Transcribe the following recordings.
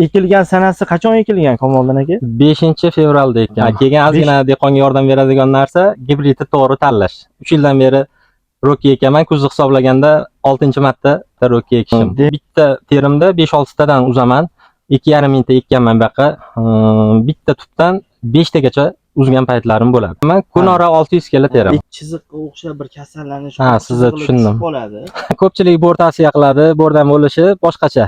Ekilgan sanasi qachon ekilgan, Kamoliddin aka? 5 fevralda ekkan. Keyin ozgina dehqonga yordam beradigan narsa gibridni to'g'ri tanlash. 3 yildan beri Roki ekaman, kuzni hisoblaganda 6-marta Roki ekishim. Bitta terimda 5-6 tadan uzaman. 2,5 mingta ekkanman bu yoqqa. Bitta tupdan 5 tagacha uzgan paytlarim bo'ladi. Men kunora 600 kilo teraman. Chiziqqa o'xshab bir kasallanish. Ha, sizni chiziqlar tushundim. tushib qoladi. Ko'pchilik bor tavsiya qiladi, bordan bo'lishi boshqacha.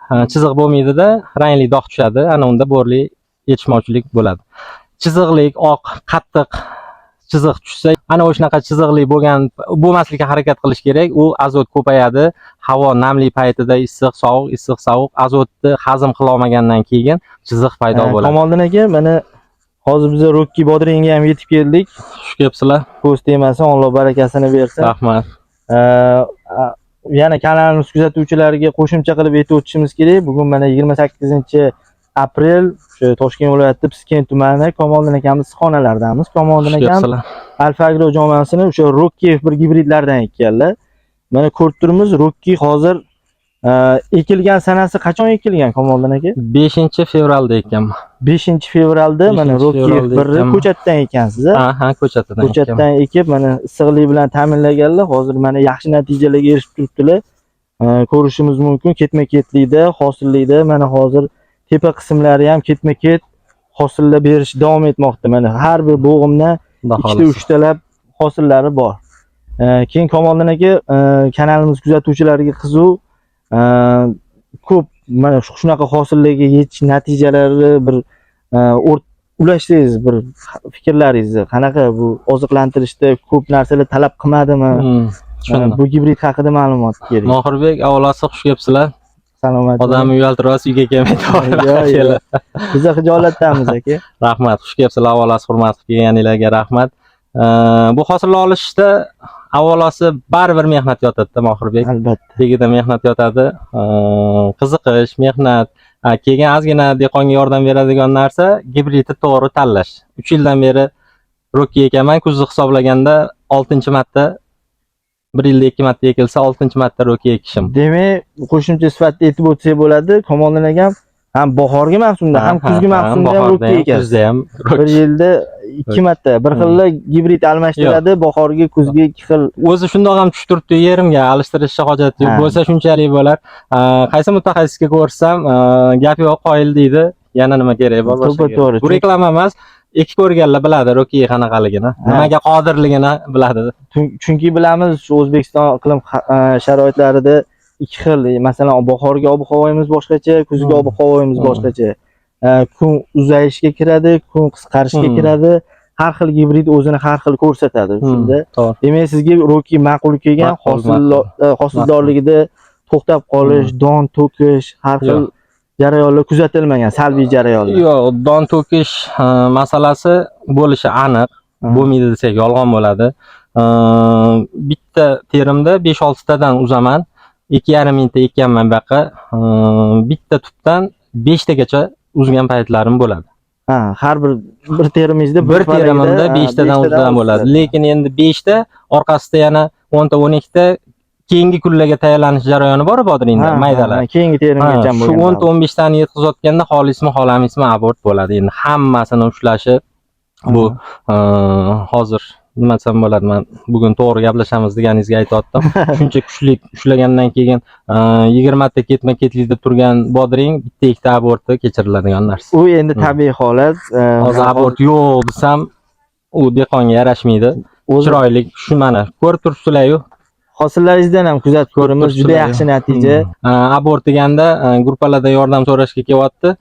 Ha, chiziq bo'lmaydida, rangli dog' tushadi, ana unda borli yetishmovchilik bo'ladi. Chiziqlik, oq, qattiq chiziq tushsa, ana o'shanaqa chiziqli bo'lgan bo'lmaslikka harakat qilish kerak. U azot ko'payadi. Havo namli paytida issiq, sovuq, issiq, sovuq azotni hazm qila olmagandan keyin chiziq paydo bo'ladi. Kamoliddin aka, mana hozir biz Rokki bodringga ham yetib keldik. Xush kelibsizlar. Ko'z tegmasin, Alloh barakasini bersin. Rahmat. Yana kanalimiz kuzatuvchilariga qo'shimcha qilib aytib o'tishimiz kerak. Bugun mana 28 aprel, o'sha Toshkent viloyati Piskent tumani Kamoliddin akamiz issiqxonalaridamiz. Kamoliddin Xush akam kelibsizlar. Alfa Agro jamoasini o'sha Rokki bir gibridlaridan ekkanlar. Mana ko'rib turibmiz, Rokki hozir ekilgan sanasi qachon ekilgan, Kamoliddin aka? 5 fevralda ekkanman. 5 fevralda mana 5 Rokki fevralda birni ekkanman. ko'chatdan ekansiz, a? Ha, ko'chatidan ekkanman. Ko'chatdan ekib, mana issiqlik bilan ta'minlaganlar. Hozir mana yaxshi natijalarga erishib turibdilar. Ko'rishimiz mumkin, ketma-ketlikda, hosillikda mana hozir tepa qismlari ham ketma-ket hosillar berish davom etmoqda. Mana har bir bo'g'imdan Xudo ikkita, xohlasa. uchtalab hosillari bor. Keyin Kamoliddin aka, kanalimiz kuzatuvchilariga qiziq, ko'p mana shunaqa hosillarga yetish natijalari bir ulashsangiz bir fikrlaringizni, qanaqa bu oziqlantirishda ko'p narsalar talab qilmadimi? Tushundim. Bu gibrid haqida ma'lumot kerak. Mohirbek, avvalosi xush kelibsizlar. Salomat. Odamni uyaltirasiz, uyga kelmaydi. Yo'q, yo'q. Biza xijolatdamiz, aka. Rahmat, xush kelibsizlar, avvalosi hurmat qilib kelganinglarga rahmat. Bu hosil olishda avvalosi baribir mehnat yotadi, Mohirbek. Albatta. Tagida mehnat yotadi. Qiziqish, mehnat. Keyin ozgina dehqonga yordam beradigan narsa gibridni to'g'ri tanlash. 3 yildan beri Roki ekaman, kuzni hisoblaganda 6-marta, bir yilda 2 marta ekilsa, 6-marta Roki ekishim. Demak, qo'shimcha sifatida aytib o'tsak bo'ladi, Kamoliddin akam ham bahorgi mavsumda, ham kuzgi mavsumda ham bahorda Roki ham, ekasiz. kuzda ham Bir Roki. yilda ikki marta bir xil gibrid almashtiradi, bahorgi, kuzgi ikki xil. O'zi shundoq ham tushib turibdi yerimga, alishtirishga hojat yo'q. Bo'lsa shunchalik bo'lar. Qaysi mutaxassisga ko'rsam, gap yo'q, qoyil deydi. Yana nima kerak bor boshqa? To'ppa-to'g'ri. Bu reklama emas, ekib ko'rganlar biladi Roki qanaqaligini, nimaga qodirligini biladi. Chunki bilamiz, shu O'zbekiston iqlim sharoitlarida ikki xil, masalan, bahorgi ob havoyimiz boshqacha, kuzgi ob havoyimiz boshqacha. Kun uzayishga kiradi, kun qisqarishga kiradi. Har xil gibrid o'zini har xil ko'rsatadi shunda. Demak, sizga Roki ma'qul kelgan, Ma'qul, ma'qul. hosildorligida to'xtab qolish, don to'kish, har xil Yo'q. jarayonlar kuzatilmagan, salbiy jarayonlar. Yo'q, don to'kish masalasi bo'lishi aniq. Bo'lmaydi desak yolg'on bo'ladi. Bitta terimda 5-6 tadan uzaman. 2,5 mingta ekkanman bu yoqqa. Bitta tupdan 5 tagacha uzgan paytlarim bo'ladi. Ha, har bir terimingizda Bir palagida, terimimda ha, 5 tadan uzgan bo'ladi. uziladi. Lekin endi 5 ta orqasida yana 10 ta, 12 ta keyingi kunlarga tayyorlanish jarayoni bor bodringda, maydalar. Ha, keyingi terimgacha Shu bo'lgan. 10 ta, 15 tani yetkazayotganda xohlaysizmi, xohlamaysizmi, abort bo'ladi. Endi hammasini ushlashi bu hozir nima desam bo'ladi, man bugun to'g'ri gaplashamiz deganingizga aytyaptim. Shuncha kuchli ushlagandan keyin 20 ta ketma-ketlikda turgan bodring bitta ikkita aborti kechiriladigan narsa. U endi tabiiy holat. Hozir abort yo'q desam, u dehqonga yarashmaydi. O'zi Chiroyli shu mana ko'rib turibsizlar-yu. Hosillaringizdan ham kuzatib ko'ramiz, juda Turibsizlar. yaxshi natija. Abort deganda gruppalarda yordam so'rashga kelyapti.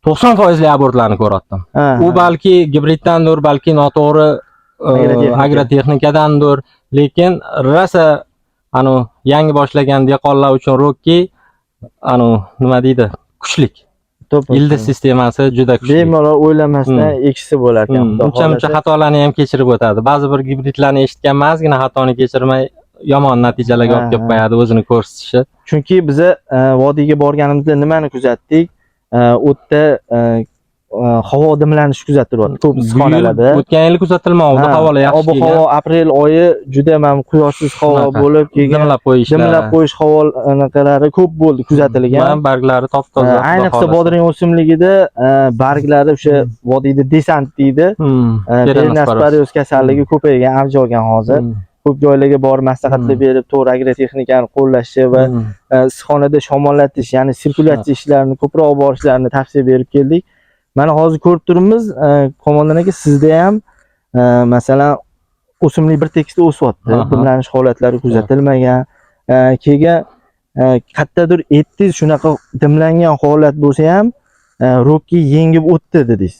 90 foizli abortlarni ko'ryaptim. U balki gibriddandir, balki noto'g'ri Agrotexnika. Agrotexnikadandir, lekin rosa anu yangi boshlagan dehqonlar uchun Roki anu nima deydi, kuchlik. Ildiz sistemasi juda kuchli. Bemalol o'ylamasdan ekishsa bo'lar ekan, Xudo Uncha muncha xohlasa. Xatolarni ham kechirib o'tadi. Ba'zi bir gibridlarni eshitganman, ozgina xatoni kechirmay yomon natijalarga olib kelib qo'yadi o'zini ko'rsatishi. Chunki biza vodiyga borganimizda nimani kuzatdik? U yerda havo dimlanishi kuzatilyapti ko'p issiqxonalarda. O'tgan yil kuzatilmadi, havolar yaxshi Ob havo aprel oyi juda ham quyoshsiz havo bo'lib, keyin dimlab qo'yishlar. Dimlab qo'yish havo anaqalari ko'p bo'ldi kuzatilgan. Barglari top-toza. Ayniqsa bodring o'simligida barglari o'sha vodiyda desant deydi. Peronosporoz kasalligi ko'paygan, avj olgan hozir. Ko'p joylarga borib maslahatlar berib, to'g'ri agrotexnikani qo'llashi va issiqxonada shamollatish, ya'ni sirkulyatsiya ishlarini ko'proq borishlarini tavsiya berib keldik. Mana hozir ko'rib turibmiz, Kamoliddin aka, sizda ham masalan o'simlik bir tekisda o'syapti, dimlanish holatlari kuzatilmagan. Keyin qayerdadir aytdingiz, shunaqa dimlangan holat bo'lsa ham Ro'kki yengib o'tdi dedingiz.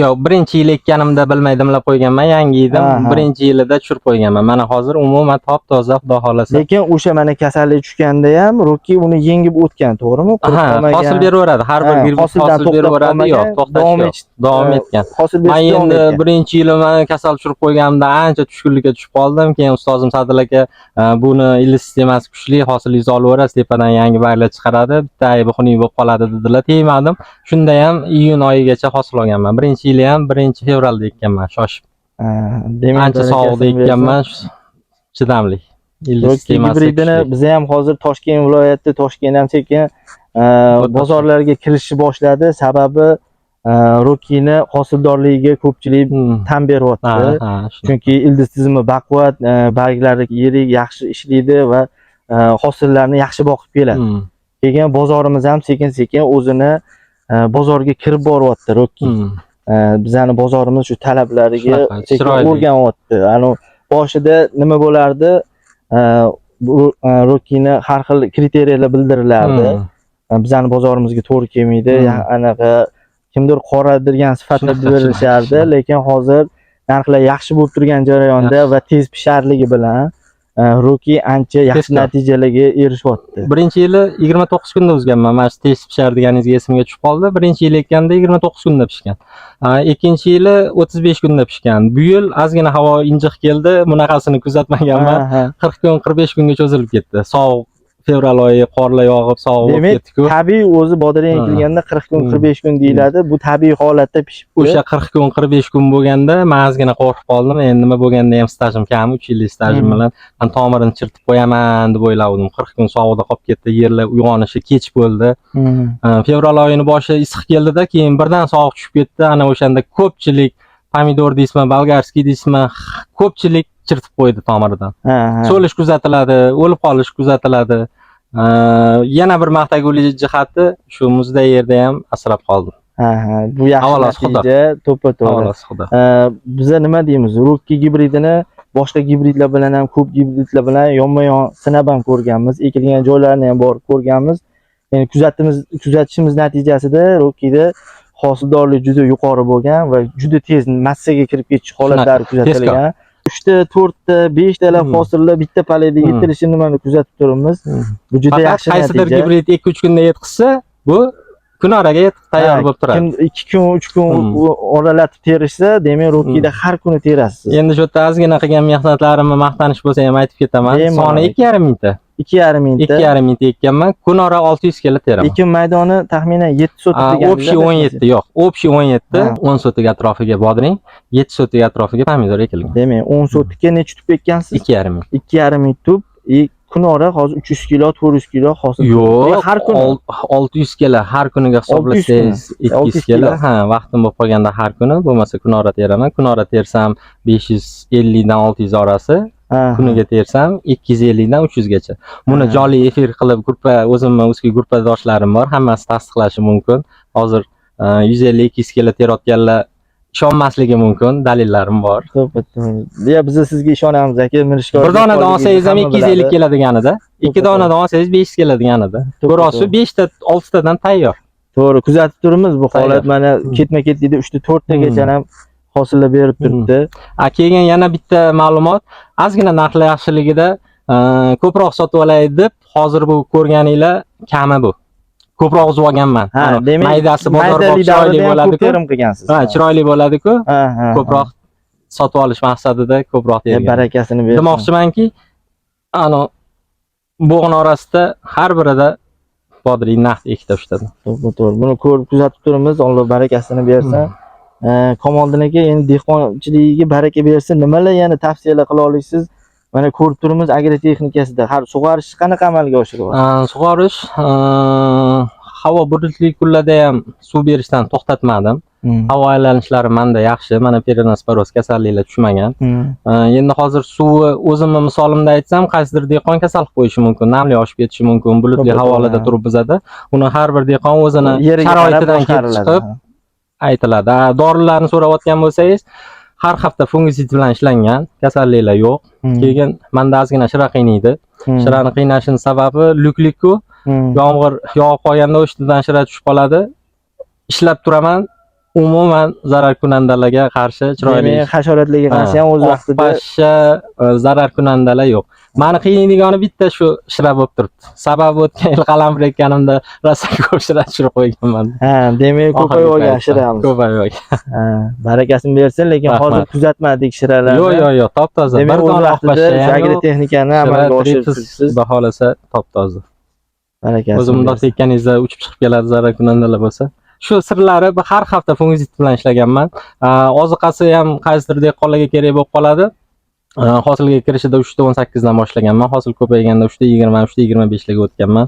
Yo'q, birinchi yil ekkanimda bilmay dimlab qo'yganman, yangi edim. Birinchi yilida tushirib qo'yganman. Mana hozir umuman top-toza, xudo xolasa. Lekin o'sha mana kasallik tushganda ham Ro'kki uni yengib o'tgan, to'g'rimi? Qurib qolmagan. Hosil beraveradi. Har bir gibrid hosil beraveradi, yo'q, to'xtash yo'q. Davom etgan. Hosil Men endi birinchi yili mana kasal tushirib qo'yganimda ancha tushkunlikka tushib qoldim. Keyin ustozim Sadil aka buni ildiz sistemasi kuchli, hosilingizni olaverasiz, tepadan yangi barglar chiqaradi, bitta aybi xunuk bo'lib qoladi dedilar. Tegmadim. Shunda ham iyun oyigacha hosil olganman. Birinchi yili ham 1-fevralda ekkanman, shoshib. Demak, ancha sovuqda ekkanman, chidamli. Ildiz gibridini biz ham hozir Toshkent viloyatida, Toshkent ham sekin bozorlarga kirishni boshladi. Sababi Ro'kkini hosildorligiga ko'pchilik tan beryapti. Chunki ildiz tizimi baquvvat, barglari yirik, yaxshi ishlaydi va hosillarni yaxshi boqib keladi. Keyin bozorimiz ham sekin-sekin o'zini bozorga kirib boryapti Ro'kki. Bizani bozorimiz shu talablariga sekin o'rganyapti. Ani boshida nima bo'lardi? Ro'kkini har xil kriteriyalar bildirilardi. Bizani bozorimizga to'g'ri kelmaydi. Anaqa kimdir qora degan sifatda bildirishardi, lekin hozir narxlar yaxshi bo'lib turgan jarayonda va tez pisharligi bilan Ro'kki ancha yaxshi natijalarga erishyapti. Birinchi yili 29 kunda uzganman. Mana shu tez pishar deganingizga esimga tushib qoldi. Birinchi yil ekkanda 29 kunda pishgan. Ikkinchi yili 35 kunda pishgan. Bu yil ozgina havo injiq keldi. Bunaqasini kuzatmaganman. 40 kun, 45 kunga cho'zilib ketdi. Sovuq fevral oyi qorlar yog'ib, sovuq bo'lib ketdi-ku. Tabiiy o'zi bodring ekilganda 40 kun, 45 kun deyiladi. Bu tabiiy holatda pishibdi. O'sha 40 kun, 45 kun bo'lganda men ozgina qo'rqib qoldim. Endi nima bo'lganda ham stajim kam, 3 yillik stajim bilan men tomirini chirtib qo'yaman deb o'yladim. 40 kun sovuqda qolib ketdi, yerlar uyg'onishi kech bo'ldi. Fevral oyining boshi issiq keldida, keyin birdan sovuq tushib ketdi. Ana o'shanda ko'pchilik pomidor deysizmi, bolgarskiy deysizmi, ko'pchilik chirtib qo'ydi tomiridan. So'lish kuzatiladi, o'lib qolish kuzatiladi. Yana bir maqtaguli jihati shu muzda yerda ham asrab qoldim. Bu yaxshi natija, to'ppa-to'g'ri. Biza nima deymiz? Ro'kki gibridini boshqa gibridlar bilan ham, ko'p gibridlar bilan yonma-yon sinab ham ko'rganmiz, ekilgan joylarni ham borib ko'rganmiz. Ya'ni kuzatishimiz natijasida Ro'kkida hosildorlik juda yuqori bo'lgan va juda tez massaga kirib ketish holatlari kuzatilgan. 3 ta, 4 ta, 5 talab hosillar bitta palayda yetilishini mana kuzatib turibmiz. Bu juda yaxshi natija. Qaysidir gibrid 2-3 kunda yetqizsa, bu kun oraga yetib tayyor bo'lib turadi. Kim 2 kun, 3 kun oralatib terishsa, demak Ro'kkida har kuni terasiz. Endi shu yerda ozgina qilgan mehnatlarimni maqtanish bo'lsa ham aytib ketaman. Soni 2,5 mingta. 2,5 mingta. 2,5 mingta ekkanman. Kun ora 600 kilo teraman. Ekin maydoni taxminan 7 sotik degan. Общий 17 yo'q. Общий 17, 10 sotik atrofiga bodring, 7 sotik atrofiga pomidor ekilgan. Demak, 10 sotikka necha tup ekkansiz? 2,5 ming. 2,5 ming tup. Kun ora hozir 300 kilo, 400 kilo hosil. Yo'q, har kuni 600 kilo har kuniga hisoblasangiz 200 kilo. Ha, vaqtim bo'lib qolganda har kuni, bo'lmasa kun ora teraman. Kun ora tersam 550 dan 600 orasi. Kuniga tersam 250 dan 300 gacha. Buni jonli efir qilib gruppa, o'zimni o'zga gruppadoshlarim bor, hammasi tasdiqlashi mumkin. Hozir 150-200 kilo terayotganlar ishonmasligi mumkin, dalillarim bor. To'ppa-to'g'ri. Ya biz sizga ishonamiz aka, Mirishkor. Bir donadan olsangiz ham 250 kilo deganida, 2 donadan olsangiz 500 kilo deganida. Ko'rasiz, 5 ta, 6 tadan tayyor. To'g'ri, kuzatib turibmiz bu holat mana ketma-ketlikda 3 ta, 4 tagacha ham hosillar berib turibdi. Keyin yana bitta ma'lumot, ozgina narxlar yaxshiligida ko'proq sotib olay deb, hozir bu ko'rganinglar kami bu. Ko'proq uzib olganman. Demak, maydasi bozor chiroyli bo'ladi-ku. Terim qilgansiz. Ha, chiroyli bo'ladi-ku. Ko'proq sotib olish maqsadida ko'proq tergan. Barakasini bersin. Demoqchimanki, ana bo'g'in orasida har birida Bodring naqd 2ta 3tadan. To'g'ri, to'g'ri. Buni ko'rib kuzatib turibmiz. Alloh barakasini bersin. Kamoliddin aka, endi dehqonchiligiga baraka bersin. Nimalar yana tavsiyalar qila olasiz? Mana ko'rib turibmiz agrotexnikasida har sug'orish qanaqa amalga oshiryapti? Sug'orish, havo bulutli kunlarda ham suv berishdan to'xtatmadim. Havo aylanishlari menda yaxshi. Mana peronosporoz kasalliklar tushmagan. Endi hozir suvi o'zimni misolimda aytsam, qaysidir dehqon kasal qilib qo'yishi mumkin, namlik oshib ketishi mumkin, bulutli havolarda turib bizada. Uni har bir dehqon o'zini sharoitidan kelib chiqib aytiladi. Dorilarni so'rayotgan bo'lsangiz, har hafta fungisid bilan ishlangan, kasalliklar yo'q. Keyin menda ozgina shira qiynaydi. Shirani qiynashining sababi luklikku. Yomg'ir yog'ib qolganda ustidan shira tushib qoladi. Ishlab turaman. Umuman zararkunandalarga qarshi chiroyli Demak, hasharotlarga qarshi ham o'z vaqtida pashsha, zararkunandalar yo'q. Mani qiynaydigani bitta shu shira bo'lib turibdi. Sababi o'tgan yil qalampir ekkanimda rosa ko'p shira tushirib qo'yganman. Ha, demak ko'payib olgan shiramiz. Ko'payib olgan. Ha, barakasini bersin, lekin hozir kuzatmadik shiralarni. Yo'q, yo'q, yo'q, top-toza. Bir dona oq pashsha ham yo'q. Agrotexnikani amalga oshiribsiz. Xudo xolasa top-toza. Barakasini. O'zim bundoq tekkaningizda uchib chiqib keladi zararkunandalar bo'lsa. Shu sirlari har hafta fungisid bilan ishlaganman. Oziqasi ham qaysidir dehqonlarga kerak bo'lib qoladi. Hosilga kirishida 3.18 dan boshlaganman. Hosil ko'payganda 3.20, 3.25 larga o'tganman.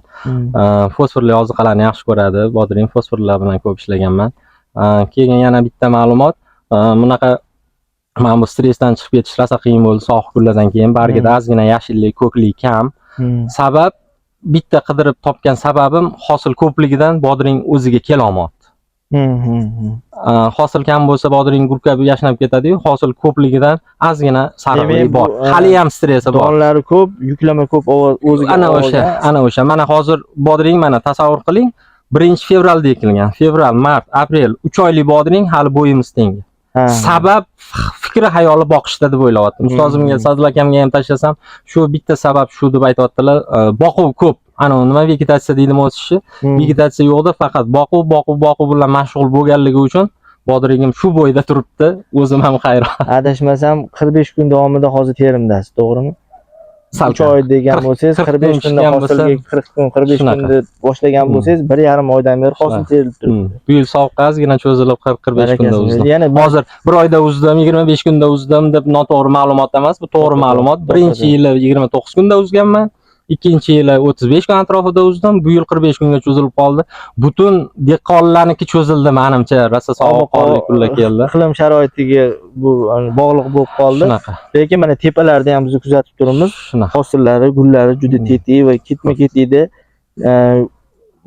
Fosforli oziqalarni yaxshi ko'radi. Bodring fosforlar bilan ko'p ishlaganman. Keyin yana bitta ma'lumot. Bunaqa mana bu stressdan chiqib ketish rosa qiyin bo'ldi sovuq kunlardan keyin. Bargida ozgina yashillik, ko'klik kam. Sabab bitta qidirib topgan sababim hosil ko'pligidan bodring o'ziga kelolmayapti. Hosil kam bo'lsa bodring gurkab yashnab ketadi-yu, hosil ko'pligidan ozgina sariqlik bor. Hali ham stressi bor. Donlari ko'p, yuklama ko'p o'ziga. Ana o'sha, ana o'sha. Mana hozir bodring, mana tasavvur qiling, 1 fevralda ekilgan. Fevral, mart, aprel 3 oylik bodring hali bo'yimiz teng. Sabab fikri hayoli boqishda deb o'ylayaptim. Ustozimga, Sadil akamga ham tashlasam, shu bitta sabab shu deb aytyaptilar. Boquv ko'p. Ana nima vegetatsiya deydimi o'sishi? Vegetatsiya yo'qda, faqat boquv, boquv, boquv bilan mashg'ul bo'lganligi uchun bodringim shu bo'yda turibdi. O'zim ham hayron. Adashmasam 45 kun davomida hozir terimdasiz, to'g'rimi? 3 oy degan bo'lsangiz, 45 kunda hosilga 40 kun, 45 kunda boshlagan bo'lsangiz, 1,5 oydan beri hosil terilib turibdi. Bu yil sovuqqa ozgina cho'zilib 40-45 kunda uzdim. Yana hozir 1 oyda uzdim, 25 kunda uzdim deb noto'g'ri ma'lumot emas, bu to'g'ri ma'lumot. Birinchi yili 29 kunda uzganman. Ikkinchi yili 35 kun atrofida uzdim. Bu yil 45 kunga cho'zilib qoldi. Butun dehqonlarniki cho'zildi menimcha, rosa sovuq qorli kunlar keldi. Iqlim sharoitiga bu bog'liq bo'lib qoldi. Lekin mana tepalarda ham biz kuzatib turibmiz. Hosillari, gullari juda tetik va ketma-ketlikda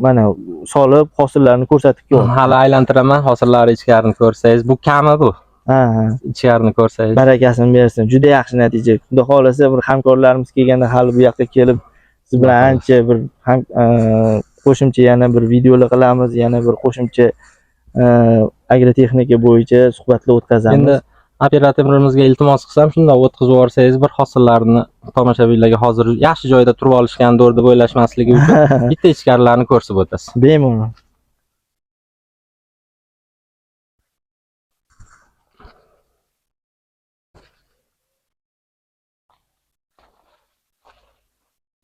mana solib hosillarni ko'rsatib kelyapti. Hali aylantiraman, hosillari ichkarini ko'rsangiz, bu kami bu. Ha. Ichkarini ko'rsangiz. Barakasini bersin. Juda yaxshi natija. Xudo xolasa bir hamkorlarimiz kelganda hali bu yoqqa kelib siz bilan ancha bir qo'shimcha yana bir videolar qilamiz, yana bir qo'shimcha agrotexnika bo'yicha suhbatlar o'tkazamiz. Endi operatorimizga iltimos qilsam, shundoq o'tkazib yuborsangiz bir hosillarni tomoshabinlarga hozir yaxshi joyda turib olishgandir deb o'ylashmasligi uchun bitta ichkarilarni ko'rsatib o'tasiz. Bemalol.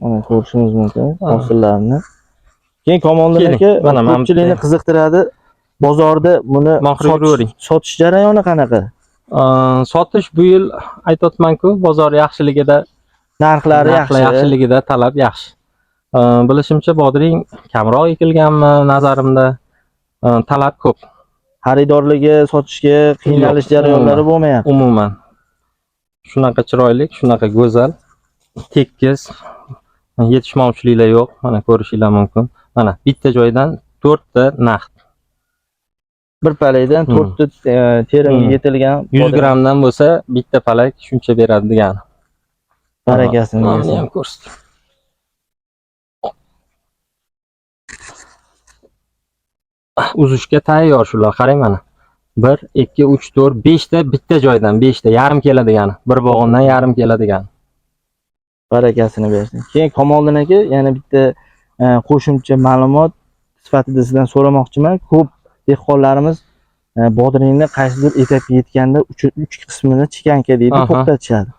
Mana ko'rishimiz mumkin hosillarni. Keyin Kamoliddin aka, mana ko'pchilikni qiziqtiradi. Bozorda buni sotish jarayoni qanaqa? Sotish bu yil aytyapman-ku, bozor yaxshiligida, narxlari yaxshi, yaxshiligida talab yaxshi. Bilishimcha bodring kamroq ekilganmi nazarimda, talab ko'p. Xaridorligi sotishga qiynalish jarayonlari bo'lmayapti. Umuman. Shunaqa chiroyli, shunaqa go'zal, tekis, yetishmovchiliklar yo'q. Mana ko'rishinglar mumkin. Mana bitta joydan 4 ta naqd. Bir palakdan 4 ta terimga yetilgan 100 grammdan bo'lsa bitta palak shuncha beradi degani. Barakasini bersin. Ham ko'rsat. Uzishga tayyor shular, qarang mana. 1, 2, 3, 4, 5 ta bitta joydan 5 ta yarim keladigani. Bir bo'g'indan yarim keladigani. Barakasini bersin. Keyin Kamoliddin aka, yana bitta qo'shimcha ma'lumot sifatida sizdan so'ramoqchiman. Ko'p dehqonlarimiz bodringni qaysidir etapga yetganda 3 qismini chikanka deydi, to'xtatishadi.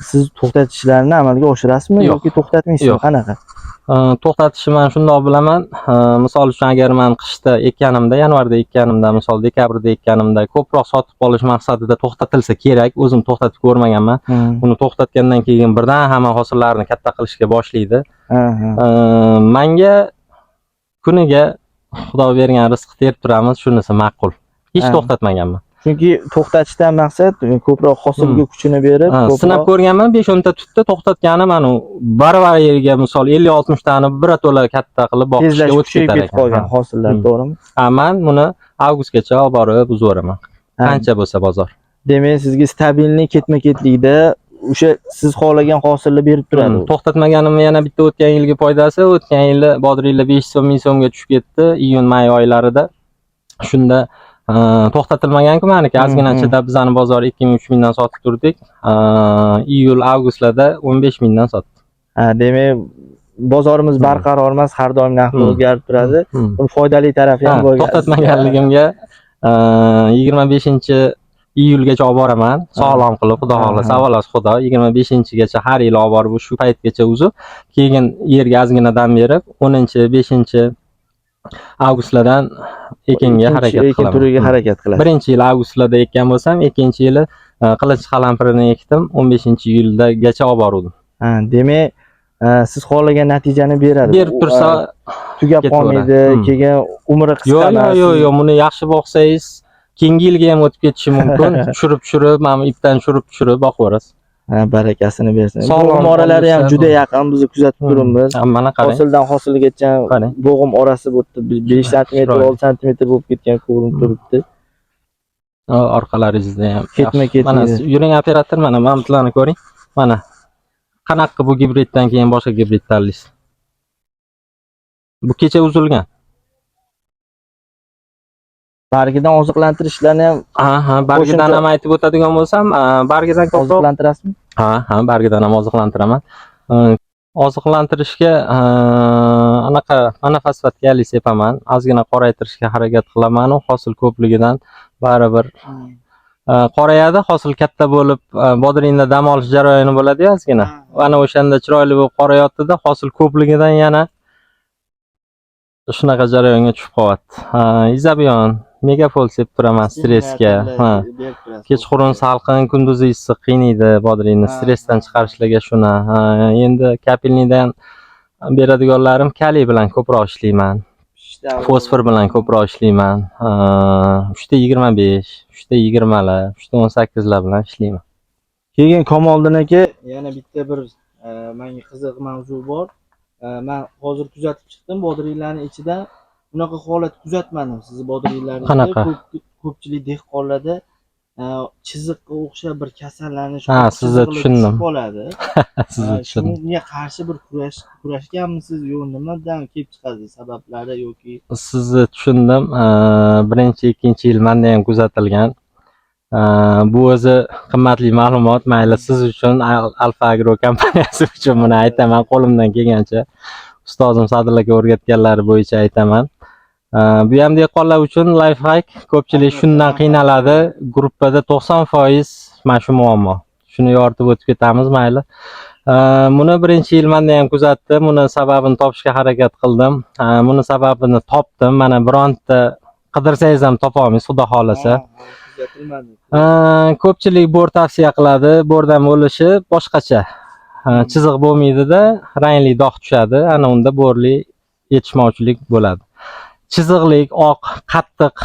Siz to'xtatishlarni amalga oshirasizmi yoki to'xtatmaysizmi? Qanaqa? To'xtatishni man shundoq bilaman. Misol uchun, agar man qishda ekkanimda, yanvarda ekkanimda, misol dekabrda ekkanimda ko'proq sotib qolish maqsadida to'xtatilsa kerak. O'zim to'xtatib ko'rmaganman. Uni to'xtatgandan keyin birdan hamma hosillarni katta qilishga boshlaydi. Manga kuniga Xudo bergan rizqni terib turamiz, shunisi ma'qul. Hech to'xtatmaganman. Chunki to'xtatishdan maqsad ko'proq hosilga kuchini berib, ko'proq Sinab ko'rganman, 5-10 ta tutdi, to'xtatganim anu baravar yerga misol 50-60 tani birato'la katta qilib boqishga tezlashib o'tib kuchayib ketar ketib ekan. qolgan hosillar, to'g'rimi? Ha, man buni avgustgacha olib borib uzaveraman. Qancha bo'lsa bozor. Demak, sizga stabilniy ketma-ketlikda o'sha siz xohlagan hosilni berib turadi. To'xtatmaganimni yana bitta o'tgan yilgi foydasi, o'tgan yili bodringlar 5 so'm, 1000 so'mga tushib ketdi iyun, may oylarida. Shunda to'xtatilmagan-ku maniki, ozgina chidab bizani bozor 2000, 3000 dan sotib turdik. Iyul, avgustlarda 15 mingdan sotdik. Ha, demak, bozorimiz barqaror emas, har doim narxi o'zgarib turadi. Buni foydali tarafi ham bo'lgan. To'xtatmaganligimga 25 iyulgacha olib boraman. Sog'lom qilib, Xudo xohlasa, avvalosi Xudo 25gacha har yili olib borib shu paytgacha uzib, keyin yerga ozgina dam berib, 10, 5 avgustlardan ekinga harakat Ekin qilaman. turiga harakat qilasiz. Birinchi yil avgustlarda ekkan bo'lsam, ikkinchi yili qilich qalampirini ekdim, 15 iyuldagacha olib boruvdim. Ha, demak, siz xohlagan natijani beradi. Berib tursa tugab ketaveradi. qolmaydi, keyin umri qisqa Yo'q, emas. yo'q, yo'q, yo'q, buni yaxshi boqsangiz, keyingi yilga ham o'tib ketishi mumkin. Tushirib, tushirib, mana bu ipdan tushirib, tushirib boqaverasiz. Ha, barakasini bersin. Sog'lom Bo'g'im oralari ham bo'lsa, juda yaqin, biz kuzatib turibmiz. Ha, mana qarang. Hosildan hosilgacha Qarang. bo'g'im orasi bu yerda 5 santimetr, Chiroyli. 6 santimetr bo'lib ketgan ko'rinib turibdi. Orqalaringizda ham. Ketma-ket Mana yedi. yuring operator, mana bularni ko'ring. Mana qanaqa bu gibriddan keyin boshqa gibrid tanlaysiz. Bu kecha uzilgan. Bargidan oziqlantirishlarni ham Ha, bargidan Qo'shimcha ham aytib o'tadigan bo'lsam, bargidan ko'proq oziqlantirasizmi? Ha, bargidan ham oziqlantiraman. Oziqlantirishga anaqa monofosfat kaliy sepaman. Ozgina qoraytirishga harakat qilaman, u hosil ko'pligidan baribir qorayadi, hosil katta bo'lib, bodringda dam olish jarayoni bo'ladi-yu ozgina. Ana o'shanda chiroyli bo'lib qorayotdi-da, hosil ko'pligidan yana shunaqa jarayonga tushib qolyapti. Izabion, Megafol sepib turaman stressga. Ha. Kechqurun salqin, kunduzi issiq qiynaydi bodringni, stressdan chiqarishlarga shuni. Ha, endi капельный dan beradiganlarim kaliy bilan ko'proq ishlayman. Fosfor bilan ko'proq ishlayman. 3.25, 3.20lar, 3.18lar bilan ishlayman. Keyin Kamoliddin aka, yana bitta bir menga qiziq mavzu bor. Men hozir kuzatib chiqdim, bodringlarning ichida bunaqa holat kuzatmadim sizni bodringlaringizda. Qanaqa? Ko'pchilik dehqonlarda chiziqqa o'xshab bir kasallanish, Ha, oq sizni chiziqlar tushundim. tushib qoladi. Sizni tushundim. Shunga qarshi bir kurashganmisiz yo nimadan kelib chiqadi sabablari yoki Sizni tushundim. Birinchi, ikkinchi yil menda ham kuzatilgan. Bu o'zi qimmatli ma'lumot. Mayli, siz uchun, Alfa Agro kompaniyasi uchun buni aytaman qo'limdan kelgancha. Ustozim Sadulla aka o'rgatganlari bo'yicha aytaman. Bu ham dehqonlar uchun лайфхак. Ko'pchilik shundan qiynaladi. Gruppada 90% mana shu muammo. Shuni yoritib o'tib ketamiz, mayli. Buni birinchi yil menda ham kuzatdim. Buni sababini topishga harakat qildim. Buni sababini topdim. Mana bironta qidirsangiz ham topa olmaysiz, Xudo xohlasa. Kuzatilmadi. Ko'pchilik bor tavsiya qiladi. Bordan bo'lishi boshqacha. Chiziq bo'lmaydida, rangli dog' tushadi. Ana unda borli yetishmovchilik bo'ladi. Chiziqlik, oq, qattiq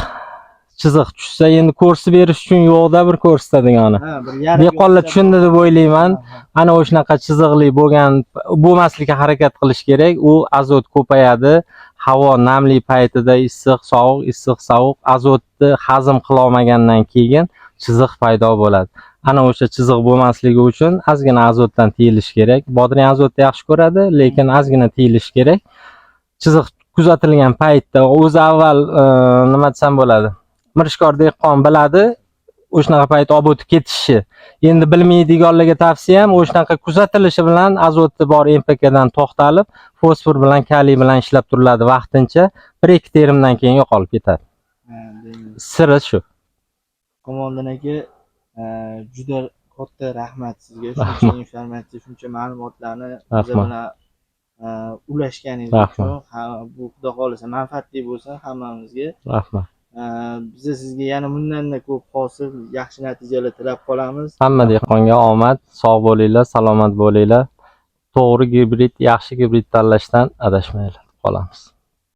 chiziq tushsa, endi ko'rsatib berish uchun yo'qda bir ko'rsatadigani. Ha, bir yarim Dehqonlar yo'qsa- tushundi deb o'ylayman. Ana o'shanaqa chiziqli bo'lgan bo'lmaslikka harakat qilish kerak. U azot ko'payadi. Havo namli paytida issiq, sovuq, issiq, sovuq azotni hazm qila olmagandan keyin chiziq paydo bo'ladi. Ana o'sha chiziq bo'lmasligi uchun ozgina azotdan tiyilish kerak. Bodring azotni yaxshi ko'radi, lekin ozgina tiyilish kerak. Chiziq kuzatilgan paytda o'zi avval nima desam bo'ladi? Mirishkor dehqon biladi, o'shanaqa payt olib o'tib ketishi. Endi bilmaydiganlarga tavsiyam o'shanaqa kuzatilishi bilan azoti bor NPK dan to'xtalib, fosfor bilan kaliy bilan ishlab turiladi vaqtincha. 1-2 terimdan keyin yo'qolib ketadi. Ha, demak. Siri shu. Kamoliddin aka, juda katta rahmat sizga. Shuncha informatsiya, shuncha ma'lumotlarni biz Rahmat. bilan Ulashganingiz Rahmat. uchun. Ha, bu xudo xohlasa manfaatli bo'lsin hammamizga. Rahmat. Biza sizga yana bundanda ko'p hosil, yaxshi natijalar tilab qolamiz. Hamma dehqonga omad, sog' bo'linglar, salomat bo'linglar. To'g'ri gibrid, yaxshi gibrid tanlashdan adashmanglar deb qolamiz.